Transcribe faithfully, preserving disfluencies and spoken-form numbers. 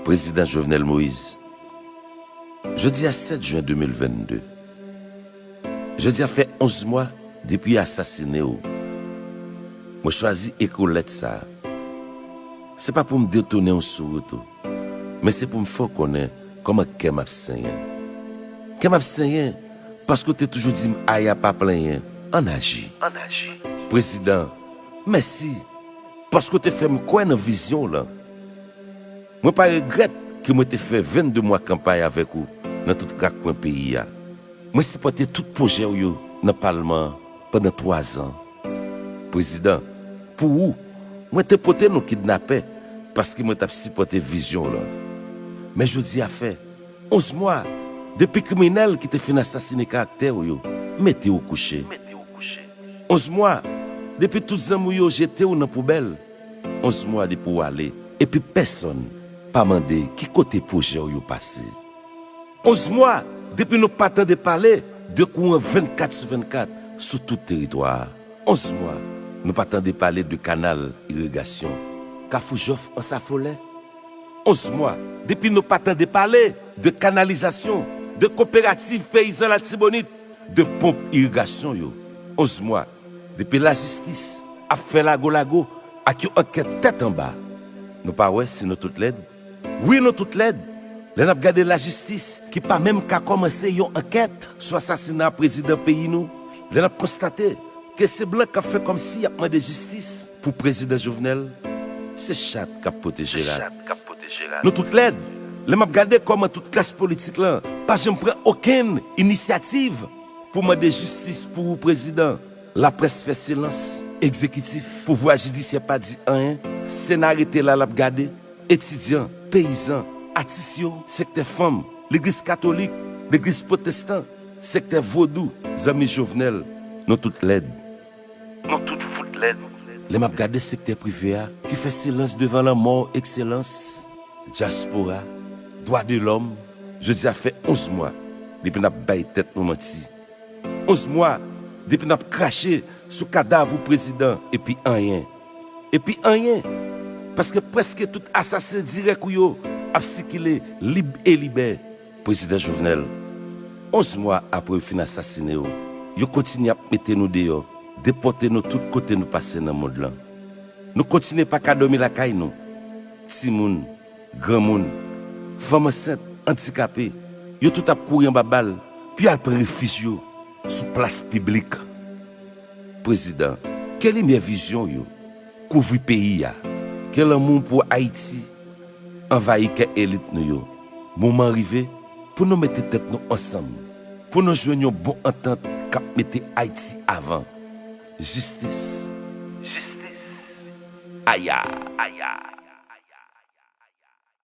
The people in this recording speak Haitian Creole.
Prezidan Jovenel Moïse, jodi a sèt jen de mil vennde. Jodi a fè onz mwa depi yo asasine w. Mwen chwazi ekri w lèt sa a. Se pa pou m detounen w sou wout ou, men se pou m fè w konnen kòman kè m ap senyen. Kè m ap senyen paske w te toujou di m, "Aya, pa plenyen, ann aji." Prezidan, mèsi paske w te fè m kwè nan vizyon w lan. Mwen pa regrèt ke mwen te fè vennde mwa kanpay avèk ou nan tout rakwen peyi a. Mwen sipòte tout pwojè w yo nan palman an pandan twazan. Prezidan, pou ou, mwen te pote non kidnapè paske mwen t ap sipòte vizyon w lan. Men jodi a fè onz mwa depi kriminèl ki te fin asasine karaktè w yo mete w kouche. Onz mwa depi tout zanmi w yo jete w nan poubèl. Onz mwa depi w ale, epi pèsonn pa mande ki kote pwojè w yo pase. Onz mwa depi nou pa tande pale de kouran vennkat sou vennkat sou tout teritwa a. Onz mwa nou pa tande pale de kanal irigasyon, Kafou Jòf Ansafolè. Onz mwa depi nou pa tande pale de kanalizasyon, de koperativ peyizan Latibonit, de ponp irigasyon yo. Onz mwa depi lajistis ap fè lago lago ak yon ankèt tèt anba. Nou pa wè si nou tout lèd? Wi, nou tout lèd. Lè n ap gade lajistis ki pa menm ka kòmanse yon ankèt sou asasina prezidan peyi nou, lè n ap konstate ke se blan k ap fè kòmsi y ap mande jistis pou prezidan Jovenel, se chat k ap pwoteje rat. Nou tout lèd. Lè m ap gade kòman tout klas politik lan pa janm pran okenn inisyativ pou mande jistis pou ou, prezidan. Laprès fè silans, egzekitif, pouvwa jidisyè pa di anyen, Sena rete la l ap gade, etidyan, peyizan, atis yo, sektè fanm, legliz katolik, legliz pwotestan, sektè vodou, zanmi Jovenel, nou tout lèd. Nou tout fout lèd. Lè m ap gade sektè prive a ki fè silans devan lanmò w, Ekselans, dyaspora, dwa de lòm, jodi a fè onz mwa depi n ap bay tèt nou manti. Onz mwa depi n ap krache sou kadav ou, prezidan, epi anyen. Epi anyen. Paske prèske tout asasen dirèk ou yo ap sikile lib e libè. Prezidan Jovenel, onz mwa apre yo fin asasine w, yo kontinye ap mete nou deyò, depòte nou tout kote nou pase nan mond lan. Nou kontinye pa ka dòmi lakay nou. Timoun, granmoun, fanm ansent, andikape, yo tout ap kouri anba bal, pou y al pran refij yo sou plas piblik. Prezidan, ke limyè vizyon w yo kouvri peyi a, ke lanmou w pou Ayiti anvayi kè elit nou yo. Moman an rive pou nou mete tèt nou ansanm, pou nou jwenn yon bon antant k ap mete Ayiti avan. Jistis. Jistis. Aya. Aya.